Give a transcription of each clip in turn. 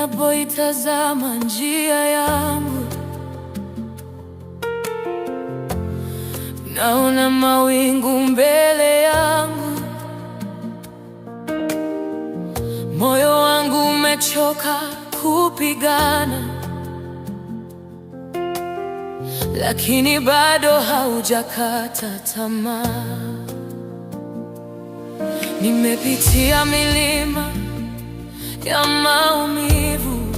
Ninapoitazama njia yangu, naona mawingu mbele yangu, moyo wangu umechoka kupigana, lakini bado haujakata tamaa. Nimepitia milima ya maumivu,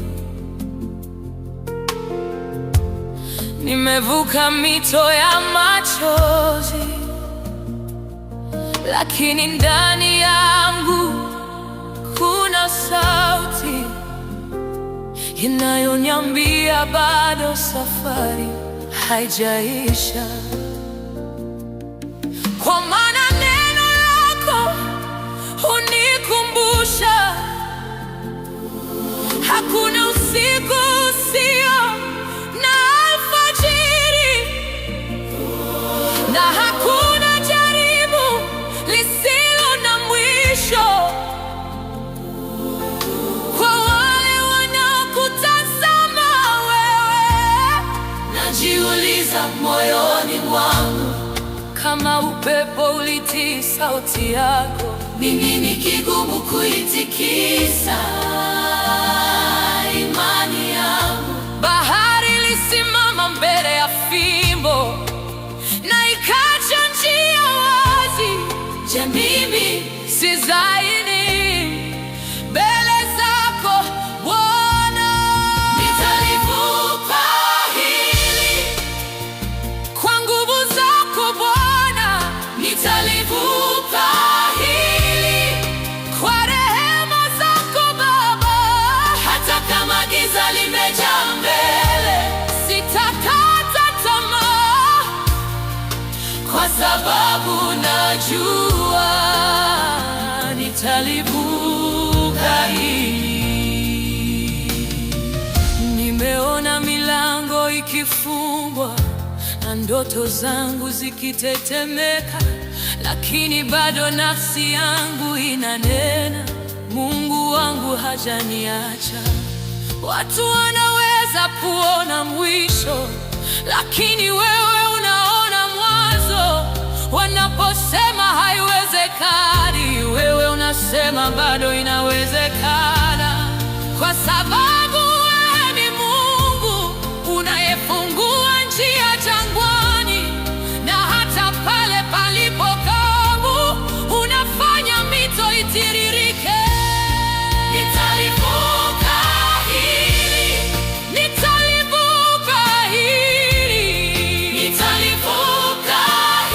nimevuka mito ya machozi, lakini ndani yangu kuna sauti inayoniambia bado safari haijaisha. Kwa maana neno lako hunikumbusha, hakuna usiku usio na alfajiri, na hakuna jaribu lisilo na mwisho. Kwa wale wanaokutazama wewe, najiuliza moyoni mwangu, kama upepo ulitii sauti yako, Ni nini kigumu kuitikisa imani yangu? Bahari ilisimama mbele ya fimbo na ikaacha njia wazi. Je, mimi Si zaidi mbele zako Bwana, nitalivuka hili? Kwa nguvu zako Bwana, Nitalivuka hili, kwa rehema zako Baba, hata kama giza limejaa mbele, sitakata tamaa, kwa sababu najua nitalivuka hili. Nimeona milango ikifungwa na ndoto zangu zikitetemeka, lakini bado nafsi yangu inanena, Mungu wangu hajaniacha. Watu wanaweza kuona mwisho, lakini wewe unaona mwanzo. Wanaposema haiwezekani, wewe unasema bado inawezekana, kwa sababu wewe ni Mungu unayefungua njia jangwani, na hata pale palipo kavu unafanya mito itiririke. Nitalivuka hili, Nitalivuka hili, nitalivuka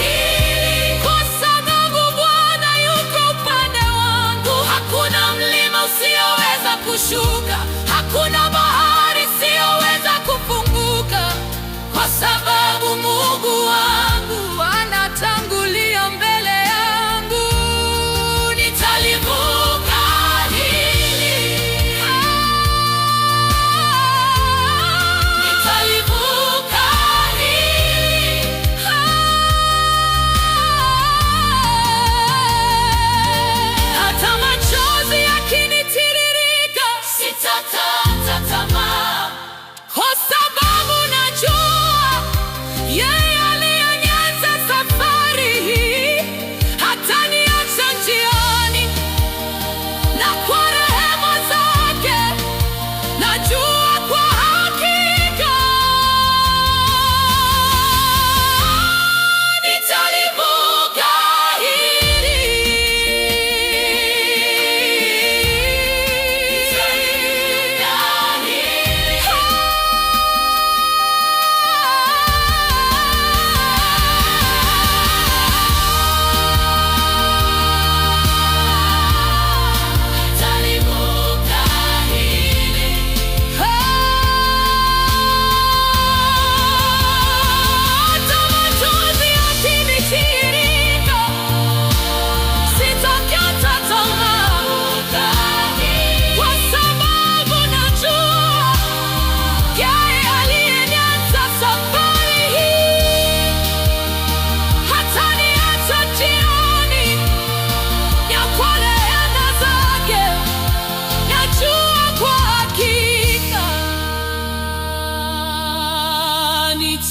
hili. kwa sababu Bwana yuko upande wangu. Hakuna mlima usioweza kushuka, hakuna bahari isiyoweza kufunguka, kwa sababu Mungu wangu Anatangulia mbele yangu. Nitalivuka hili, nitalivuka hili. Hata machozi yakinitiririka, Sitakata.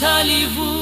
Nitalivuka.